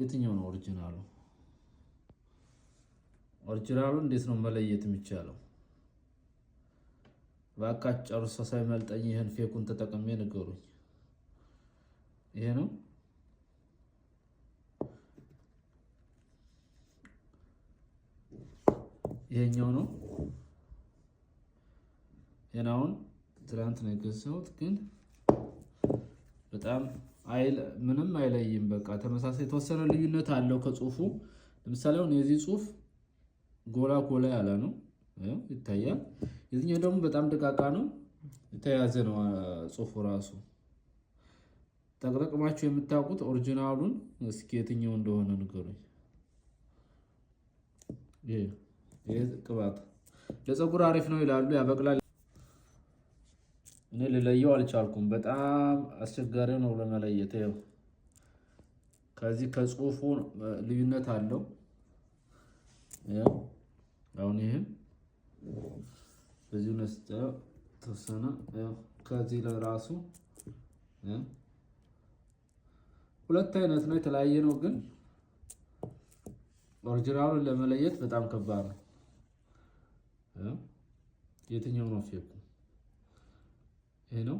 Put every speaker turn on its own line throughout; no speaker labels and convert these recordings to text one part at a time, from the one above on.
የትኛው ነው original ኡ? Original ኡ እንዴት ነው መለየት የሚቻለው? እባካችሁ ጨርሶ ሳይመልጠኝ ይህን fake ኡን ተጠቅሜ ንገሩኝ። ይሄ ነው። ይሄኛው ነው። ይሄን አሁን ትናንት ነው የገዛሁት፣ ግን በጣም ምንም አይለይም። በቃ ተመሳሳይ የተወሰነ ልዩነት አለው ከጽሁፉ። ለምሳሌ አሁን የዚህ ጽሁፍ ጎላ ጎላ ያለ ነው ይታያል። የዚህኛው ደግሞ በጣም ደቃቃ ነው፣ የተያዘ ነው ጽሁፉ ራሱ። ጠቅጠቅማችሁ የምታውቁት original ኡን እስኪ የትኛው እንደሆነ ንገሩኝ። ይሄ ቅባት ለፀጉር አሪፍ ነው ይላሉ፣ ያበቅላል። እኔ ልለየው አልቻልኩም። በጣም አስቸጋሪ ነው ለመለየት። ይኸው ከዚህ ከጽሁፉ ልዩነት አለው። አሁን ይህም በዚሁ ነስጠ ተወሰነ ከዚህ ለራሱ ሁለት አይነት ነው፣ የተለያየ ነው። ግን original ኡን ለመለየት በጣም ከባድ ነው። የትኛው ነው fake ኡ? ይሄ ነው።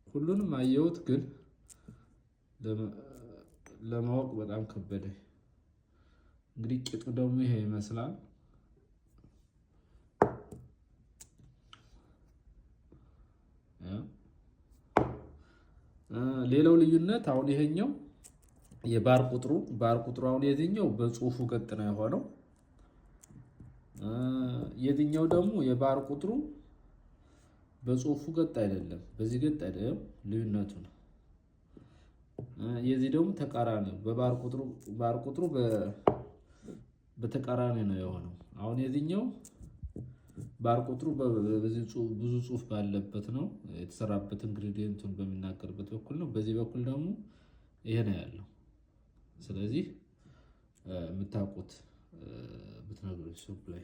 ሁሉንም አየሁት፣ ግን ለማወቅ በጣም ከበደ። እንግዲህ ቂጡ ደግሞ ይሄ ይመስላል። ሌላው ልዩነት አሁን ይሄኛው የባር ቁጥሩ ባር ቁጥሩ አሁን የዚህኛው በጽሁፉ ገጥ ነው የሆነው። የዚህኛው ደግሞ የባር ቁጥሩ በጽሁፉ ገጥ አይደለም፣ በዚህ ገጥ አይደለም። ልዩነቱ ነው። የዚህ ደግሞ ተቃራኒ በባር ቁጥሩ ባር ቁጥሩ በተቃራኒ ነው የሆነው። አሁን የዚህኛው ባር ቁጥሩ ብዙ ጽሁፍ ባለበት ነው የተሰራበት ingredient ኡን በሚናገርበት በኩል ነው። በዚህ በኩል ደግሞ ይሄ ነው ያለው። ስለዚህ የምታውቁት ብትነግሩኝ ሱቅ ላይ